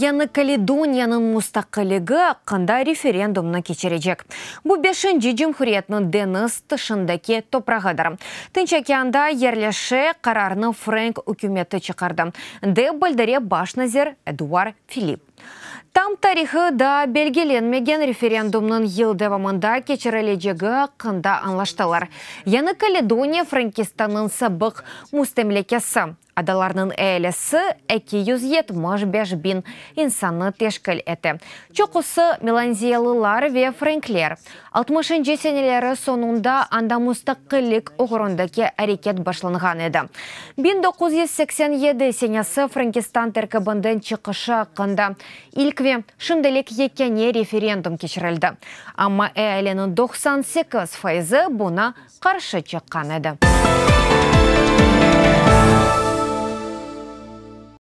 Yañı Kaledoniyanıñ mustaqilligi aqqında referendumnı keçirecek. Bu beşinci cumhuriyetniñ deñiz tışındaki toprağıdır. Tınç okeanda yerleşe. Qararnı frenk ükümeti çıqardı, dep bildire baş nazir Eduar Filipp. Tam tarihı daa belgilenmegen referendumnıñ yıl devamında keçirilecegi aqqında añlaştılar. Yañı Kaledoniya Frenkistannıñ sabıq müstemlekesi. Adalarnıñ ealisi 275 biñ insannı teşkil ete, çoqusı melaneziyalılar ve frenkler. Altmışıncı seneleri soñunda anda mustaqillik oğrundaki areket başlanğan edi. 1987 senesi Frenkistan terkibinden çıqışı aqqında ilk ve şimdilik yekâne referendum keçirildi, amma ealiniñ 98 fayızı buña qarşı çıqqan edi.